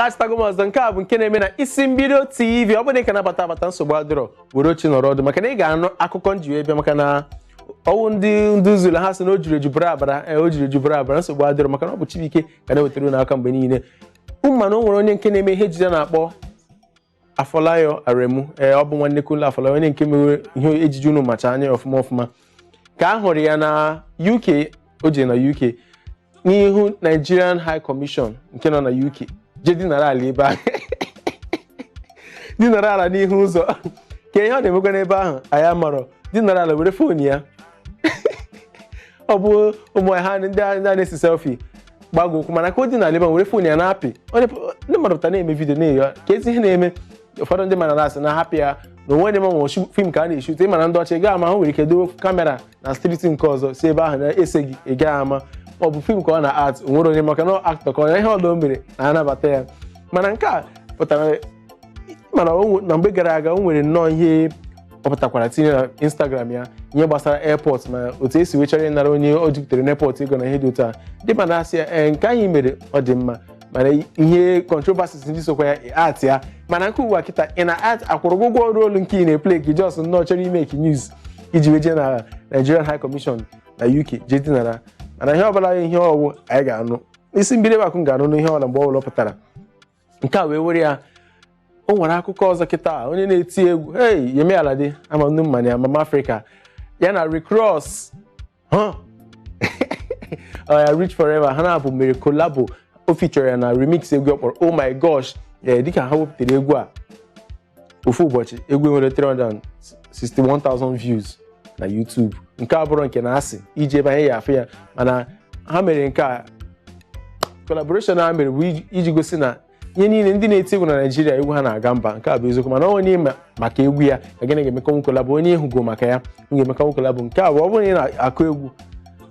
Alachitago m ọzọ. Nke a bụ nke na-eme na Isi Mbido TV. Ọ bụrụ na ị ka nabata abata, nsogbu adịrọ, were oche nọrọ ọdụ, maka na ị ga-anụ akụkọ nji wee bịa, maka na ọwụ ndị nduzulu ha sị na o juru eju bụrụ abara. Ee, o juru eju bụrụ abara. Nsogbu adịrọ, maka na ọ bụ Chibuike ka na-ewetara unu aka mgbe niile. Ụmụ mana o nwere onye nke na-eme ihe ejije na-akpọ Afọlayọ Aremu. Ee, ọ bụ nwanne Kunle Afọlayọ, onye nke mere ihe ejije unu macha anya ọfụma ọfụma. Ka a hụrụ ya na UK, o jere na UK n'ihu Nigerian High Commission nke nọ na UK, jee dinara ala ebe ahụ, dinara ala n'ihu ụzọ. Ka ihe ọ na-emekwa n'ebe ahụ, anyị amarọ. Dinara ala were phone ya, ọ bụ ụmụ ha ndị a na-esi selfie gbago ụkwụ, mana ka o dinara ebe ahụ were phone ya na-apị, ndị mmadụ pụta na-eme video na-eyo ka ezi ihe na-eme. Ụfọdụ ndị mmadụ na-asị na hapụ ya na onwe ma ma film ka a na-eshute. Ịmana ndị ọcha, ị gaghị ama, ha nwere ike dowe camera na street nke ọzọ, si ebe ahụ na-ese gị, ị gaghị ama ma ọ bụ film ka ọ na-act. Onwere onye, maka na actor ka ọ ihe ọla o mere na-anabata ya. Mana nke a pụtara, mana na mgbe gara aga o nwere nnọọ ihe ọ pụtakwara tinye na Instagram ya, ihe gbasara airport, ma otu esi wee chọrọ ịnara onye o jupụtara n'airport ego na ihe dị otu a. Ndị mana asị ya, ee, nke anyị mere ọ dị mma, mana ihe controversies ndị sokwa ya art ya. Mana nke ugbu a kịta ị na art akwụrụ ụgwọ ọrụ olu nke ị na-eplay ka just nnọọ chọrọ ime news iji wee jee na Nigerian High Commission na UK jee dinara. Mana ihe ọbụla, ihe ọwụ anyị ga-anụ isi mbido ebe akụ ga-anụ n'ihe ọbụla mgbe ọbụla pụtara. Nke a wee were ya. O nwere akụkọ ọzọ kịta. Onye na-eti egwu, hey, Yemi Alade, ama nnu mmanya ya, Mama Africa, ya na Rick Ross, huh? Ya Rich Forever, ha na-abụ mere collabo. O feature ya na remix egwu ọ kpọrọ "Oh My Gosh". Ee, dịka ha wepụtara egwu a ofu ụbọchị, egwu nwere 361,000 views na YouTube. Nke a bụrụ nke na asị iji ebe anyị ya afụ ya, mana ha mere nke a, collaboration ha mere bụ iji gosi na ihe niile ndị na-eti egwu na Naịjirịa, egwu ha na-aga mba. Nke a bụ eziokwu, mana onye maka egwu ya ka gịnị ga-emekọnwu collabo, onye ịhụgo maka ya m ga-emekọnwu collabo. Nke a bụ ọ bụrụ na ị na-akụ egwu,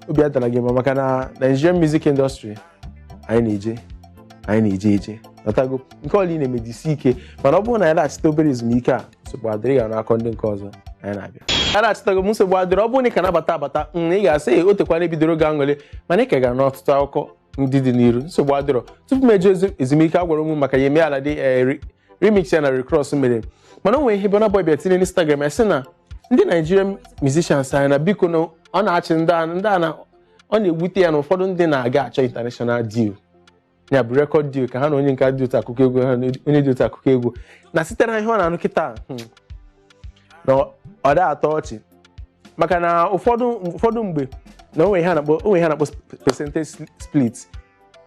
obi adara gị mma, maka na Nigerian music industry anyị na-eje, anyị na-eje eje nọtago. Nke ọla ị na-emejisi ike. Mana ọ bụrụ na anyị laghachite obere ezumike a, nsogbu adịrị, ga n'akọ ndị nke ọzọ anyị na-abịa. A na-achịtago m, nsogbu adịrị. Ọ bụrụ na ị ka nabata abata, ị ga-asị o tekwana ebidoro gị aṅụrị, mana ị ka gara n'ọtụtụ akụkọ ndị dị n'iru. Nsogbu adịrọ. Tupu m eje ezumike, a gwara m maka Yemi Alade remix ya na Rick Ross mere. Mana o nwere ihe Burna Boy bịa tinye n'Instagram ya, sị na ndị Nigerian musicians anyị na biko, na ọ na-achị ndị a ndị a na ọ na-ewute ya na ụfọdụ ndị na-aga achọ international deal, ya bụ record deal, ka ha na onye nke dị otu akụkọ egwu, ha na onye dị otu akụkọ egwu, na site na ihe ọ na-anụ kịta, na ọ da atọ ọchị, maka na ụfọdụ mgbe na o nwere ihe a na-akpọ o nwere ihe a na-akpọ percentage split.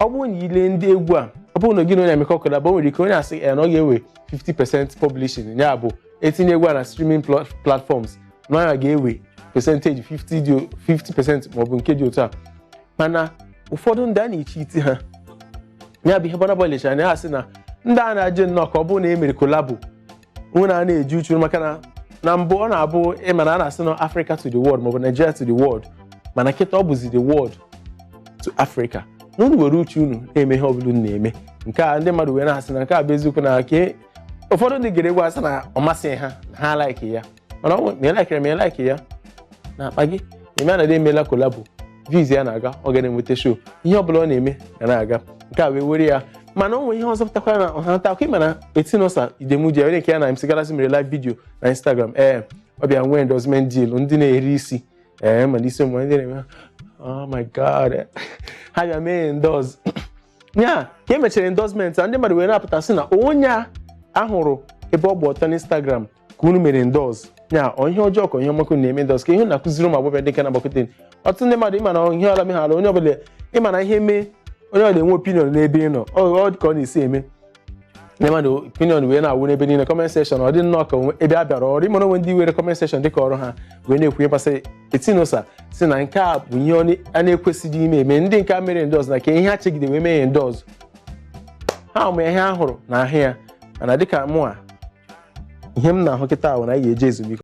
Ọ bụrụ na ile ndị egwu a, ọ bụrụ na gị na onye emekọ collab, o nwere ike onye asị ya na ọ ga-ewe 50% publishing, ya bụ etinye egwu a na streaming platforms, na ya ga-ewe percentage 50 dị 50% maọbụ nke dị otu a. Mana ụfọdụ ndị a na-echi iti ha, ya bụ ihe Burna Boy lechara anya, ya sị na ndị a na-aje nnọọ ka ọ bụrụ na e mere collabo nwụ na a na-eji uchu, maka na mbụ ọ na-abụ ịma na a na-asị na Africa to the world maọbụ Nigeria to the world, mana kịta ọ bụzi the world to Africa, na unu were uche unu na-eme ihe ọbụla unu na-eme. Nke a ndị mmadụ wee na-asị na nke a bụ eziokwu, na ke ụfọdụ ndị gere egwu asị na ọ masịghị ha, na ha like ya. Mana ọ ma ị likere, ma ị like ya na akpa gị. Yemi Alade emela collabo, views ya na-aga, ọ ga na-enweta show, ihe ọbụla ọ na-eme ga na-aga. Nke a wee were ya. Mana o nwere ihe ọzọ pụtakwara na ọha nta akụkọ. Ịma na Etinosa Idemudia, onye nke ya na MC Galaxy mere live video na Instagram, ee, ọ bịa nwee endorsement deal. Ndị na-eri isi, ee, mana isi ụmụ ndị na-eme, "Oh my God," ha bịa mee endorse ya. Ka e mechara endorsement a, ndị mmadụ wee na-apụta sị na onye a ahụrụ ebe ọ gba ọtọ n'Instagram ka unu mere endorse ya, ọ ihe ọjọọ ka ihe ọmakụ na-eme endorse, ka ihe na-akụziri ụmụ agbọghọbịa dịka na-agbakwute ọtụtụ ndị mmadụ. Ịma na ihe ọla meghara onye ọbụla, ịma na ihe mee onye ọbụla enwe opinion n'ebe ị nọ, ọ dị ka ọ na-esi eme ndị mmadụ opinion wee na-awụ n'ebe niile, comment section. Ọ dị nnọọ ka ebe a bịara ọrụ. Ịmara onwe ndị were comment section dịka ọrụ ha wee na-ekwu ihe gbasara Etinosa, si na nke a bụ ihe a na-ekwesịghị ime eme. Ndị nke a mere endorse, na ka ihe ha chegide wee mee endorse, ha ma ihe ha hụrụ na ahụ ya. Mana dịka mụ a, ihe m na-ahụ kịta bụ na anyị ga-eje ezumike.